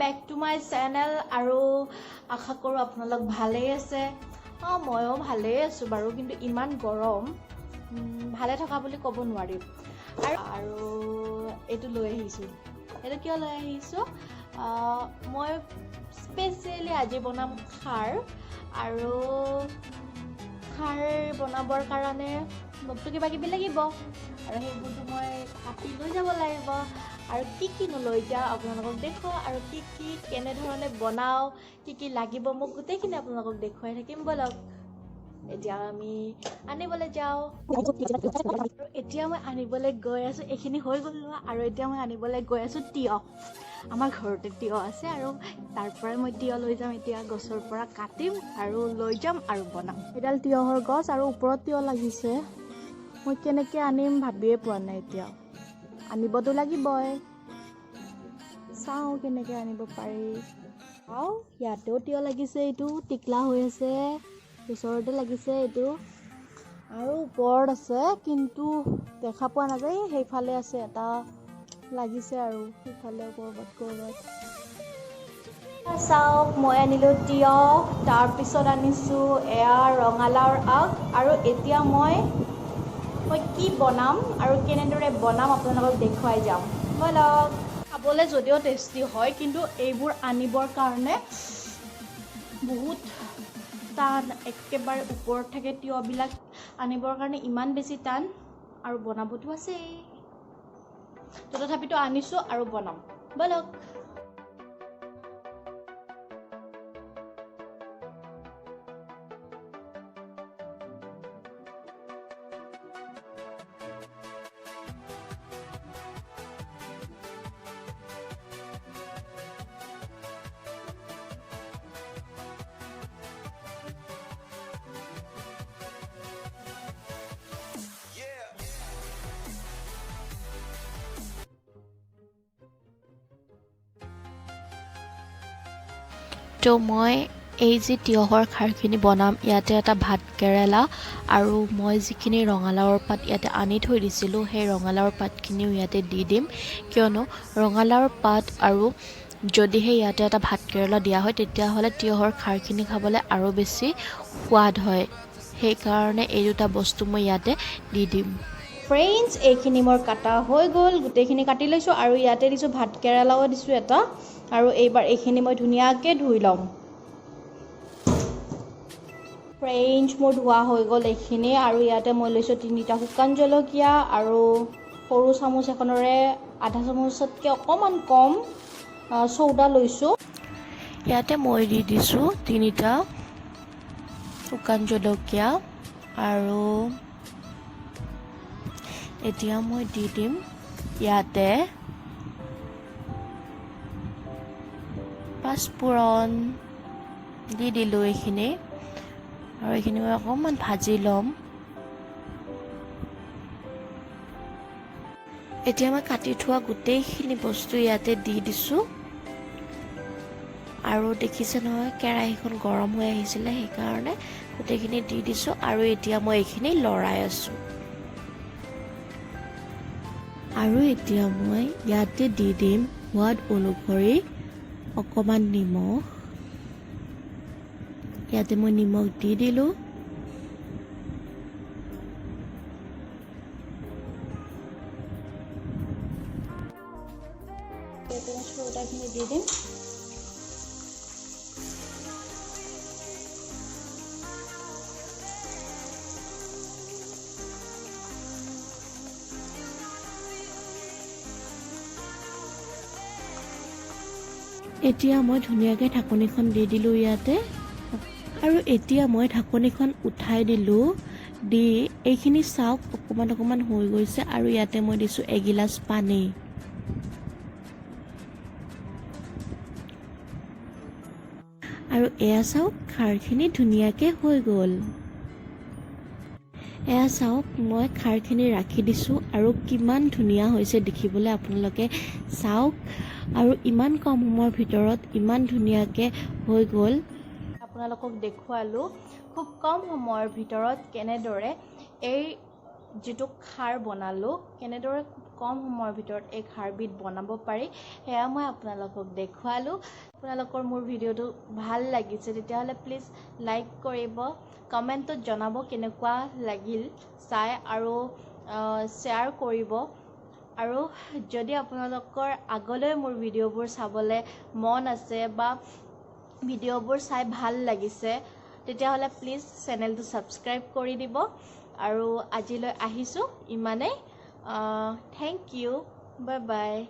Back to my channel. আৰু আশা কৰোঁ আপোনালোক ভালেই আছে। অঁ, ময়ো ভালেই আছোঁ বাৰু, কিন্তু ইমান গৰম, ভালে থকা বুলি ক'ব নোৱাৰিম। আৰু এইটো লৈ আহিছোঁ। এইটো কিয় লৈ আহিছোঁ? মই স্পেচিয়েলি আজি বনাম খাৰ। আৰু খাৰ বনাবৰ কাৰণে মোকতো কিবা কিবি লাগিব আৰু সেইবোৰতো মই কাটি লৈ যাব লাগিব। আৰু কি কিনো লৈ যাওঁ আপোনালোকক দেখুৱাওঁ, আৰু কি কি কেনেধৰণে বনাওঁ, কি কি লাগিব মোক, গোটেইখিনি আপোনালোকক দেখুৱাই থাকিম। ব'লক, এতিয়া আমি আনিবলৈ যাওঁ। আৰু এতিয়া মই আনিবলৈ গৈ আছোঁ, এইখিনি হৈ গ'ল লোৱা। আৰু এতিয়া মই আনিবলৈ গৈ আছোঁ তিয়হ। আমাৰ ঘৰতে তিয়হ আছে আৰু তাৰ পৰাই মই তিয়হ লৈ যাম। এতিয়া গছৰ পৰা কাটিম আৰু লৈ যাম আৰু বনাম। এডাল তিয়হৰ গছ আৰু ওপৰত তিয়হ লাগিছে। মই কেনেকৈ আনিম ভাবিয়ে পোৱা নাই। এতিয়া আনিবতো লাগিবই, চাওঁ কেনেকৈ আনিব পাৰি। চাওঁ, ইয়াতেও তিয়হ লাগিছে, এইটো টিকলা হৈ আছে, ওচৰতে লাগিছে এইটো। আৰু ওপৰত আছে কিন্তু দেখা পোৱা নাযায়, সেইফালে আছে এটা লাগিছে আৰু সেইফালে ক'ৰবাত ক'ৰবাত। চাওক, মই আনিলোঁ তিয়হ, তাৰপিছত আনিছোঁ এয়া ৰঙালাওৰ আগ। আৰু এতিয়া মই কি বনাম আৰু কেনেদৰে বনাম আপোনালোকক দেখুৱাই যাম, ব'লক। খাবলৈ যদিও টেষ্টি হয়, কিন্তু এইবোৰ আনিবৰ কাৰণে বহুত টান। একেবাৰে ওপৰত থাকে তিয়হবিলাক, আনিবৰ কাৰণে ইমান বেছি টান আৰু বনাবতো আছেই। তো তথাপিতো আনিছোঁ আৰু বনাম, ব'লক। তো মই এই যি তিয়হৰ খাৰখিনি বনাম, ইয়াতে এটা ভাত কেৰেলা আৰু মই যিখিনি ৰঙালাওৰ পাত ইয়াতে আনি থৈ দিছিলোঁ, সেই ৰঙালাওৰ পাতখিনিও ইয়াতে দি দিম। কিয়নো ৰঙালাওৰ পাত আৰু যদিহে ইয়াতে এটা ভাত কেৰেলা দিয়া হয়, তেতিয়াহ'লে তিয়হৰ খাৰখিনি খাবলৈ আৰু বেছি সোৱাদ হয়। সেইকাৰণে এই দুটা বস্তু মই ইয়াতে দি দিম। ফ্ৰেণ্ডছ, এইখিনি মোৰ কাটা হৈ গ'ল, গোটেইখিনি কাটি লৈছোঁ। আৰু ইয়াতে দিছোঁ ভাত কেৰেলাও দিছোঁ এটা। আৰু এইবাৰ এইখিনি মই ধুনীয়াকৈ ধুই ল'ম। ফ্ৰেণ্ডছ, মোৰ ধোৱা হৈ গ'ল এইখিনি। আৰু ইয়াতে মই লৈছোঁ 3টা শুকান জলকীয়া আৰু সৰু চামুচ এখনেৰে আধা চামুচতকৈ অকণমান কম চৌদা লৈছোঁ। ইয়াতে মই দি দিছোঁ 3টা শুকান জলকীয়া আৰু এতিয়া মই দি দিম ইয়াতে পাঁচফোৰণ দি দিলোঁ এইখিনি। আৰু এইখিনি মই অকণমান ভাজি ল'ম। এতিয়া মই কাটি থোৱা গোটেইখিনি বস্তু ইয়াতে দি দিছোঁ। আৰু দেখিছে নহয়, কেৰাহীখন গৰম হৈ আহিছিলে, সেইকাৰণে গোটেইখিনি দি দিছোঁ। আৰু এতিয়া মই এইখিনি লৰাই আছোঁ। আৰু এতিয়া মই ইয়াতে দি দিম সোৱাদ অনুসৰি অকণমান নিমখ। ইয়াতে মই নিমখ দি দিলোঁ। ইয়াতে মই চৌদাখিনি দি দিম। এতিয়া মই ধুনীয়াকৈ ঢাকনিখন দি দিলোঁ ইয়াতে। আৰু এতিয়া মই ঢাকনিখন উঠাই দিলোঁ, দি এইখিনি চাওক অকণমান অকণমান হৈ গৈছে। আৰু ইয়াতে মই দিছোঁ এগিলাচ পানী। আৰু এয়া চাওক, খাৰখিনি ধুনীয়াকৈ হৈ গ'ল। এয়া চাওক, মই খাৰখিনি ৰাখি দিছোঁ আৰু কিমান ধুনীয়া হৈছে দেখিবলৈ, আপোনালোকে চাওক। আৰু ইমান কম সময়ৰ ভিতৰত ইমান ধুনীয়াকৈ হৈ গ'ল। আপোনালোকক দেখুৱালোঁ খুব কম সময়ৰ ভিতৰত কেনেদৰে এই যিটো খাৰ বনালোঁ, কেনেদৰে খুব কম সময়ৰ ভিতৰত এই খাৰবিধ বনাব পাৰি, সেয়া মই আপোনালোকক দেখুৱালোঁ। আপোনালোকৰ মোৰ ভিডিঅ'টো ভাল লাগিছে তেতিয়াহ'লে প্লিজ লাইক কৰিব, কমেণ্টত জনাব কেনেকুৱা লাগিল চাই, আৰু শ্বেয়াৰ কৰিব। আৰু যদি আপোনালোকৰ আগলৈ মোৰ ভিডিঅ'বোৰ চাবলৈ মন আছে বা ভিডিঅ'বোৰ চাই ভাল লাগিছে তেতিয়াহ'লে প্লিজ চেনেলটো ছাবস্ক্ৰাইব কৰি দিব। আৰু আজিলৈ আহিছোঁ ইমানেই। Thank you, bye bye.